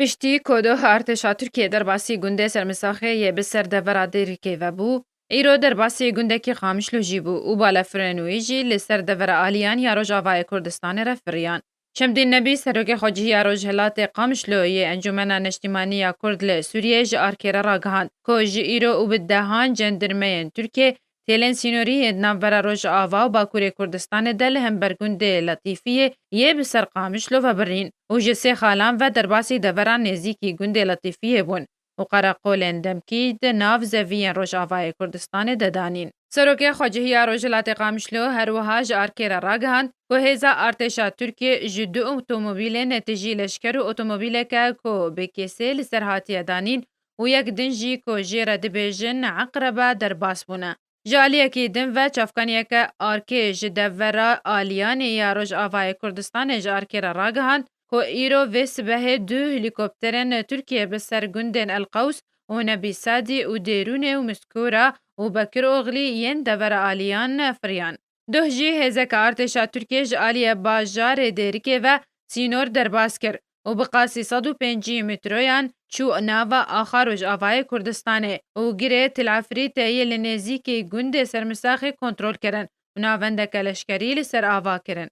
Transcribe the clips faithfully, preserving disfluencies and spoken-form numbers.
Piştî ku doh artêşa Tirkiyê derbasî gundê Sermisaxê yê bi ser devera Dêrikê ve bû, îro derbasî gundekî Qamişlo jî bû û balefirên wî jî li ser devera Aliyan ya Rojavayê Kurdistanê re firiyan. Şemdîn Nebî, serokê xwecihiya Rojhilatê Qamişlo yê Encûmena Neştîmanî ya Kurd li Sûriyê ji Arkê re ragihand ku ji îro û bi dehan cendirmeyên Tirkiyê têlên sînorî yê di navbera Rojava û Bakurê Kurdistanê de li hember gundê Letîfiyê yê bi ser Qamişlo ve birîn û ji sê xalan ve derbasî devera nêzîkî gundê Letîfiyê bûn û qereqolên demkî di nav zeviyên Rojavayê Kurdistanê de danîn. Serokê Xwecihiya Rojhilatê Qamişlo her wiha ji Arkê re ragihand ku hêza artêşa Tirkiyê ji du otomobîlên tijî leşker û otomobîleke ku bi kêsê li ser hatiye danîn û yek din jî ku jê re dibêjin Eqrebe derbas bûne. Ji aliyekî din ve çavkaniyeke Arkê ji devera Aliyanê ya Rojavayê Kurdistanê ji Arkê re ragihand ku îro vê sibehê du helîkopterên Tirkiyê bi ser gundên El Qaws û Nebî Sadî û Dêrûnê û Miskûra û Bekir Oxlî yên devera Aliyan firiyan. Duh jî hêzeke artêşa Tirkiyê ji aliyê bajarê Dêrikê ve sînor derbas kir û bi qasî sed û pêncî metroyan çû nava axa Rojavayê Kurdistanê û girê Til Efrîtê yê li nêzîkî gundê Sermisaxê kontrol kirin û navendeke leşkerî li ser ava kirin.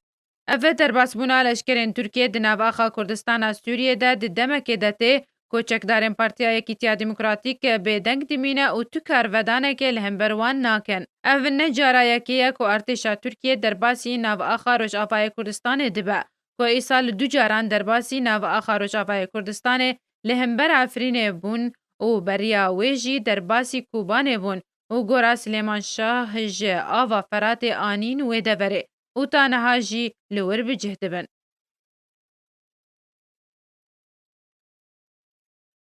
Ev derbasbûna leşkerên Tirkiyê di nav axa Kurdistana Sûriyê de di demekê de tê ku çekdarên Partiya Yekîtiya Demokratîk bêdeng dimîne û tu karvedanekê li hember wan nakin. Ev ne cara yekê ye ku artêşa Tirkiyê derbasî nav axa Rojavayê Kurdistanê dibe, ku îsal du caran derbasî nav axa Rojavayê Kurdistanê li hember Efrînê bûn û beriya wê jî derbasî Kobanê bûn û gora Silêman Şah ji ava Feratê anîn wê deverê û ta niha jî li wir bi cih dibin.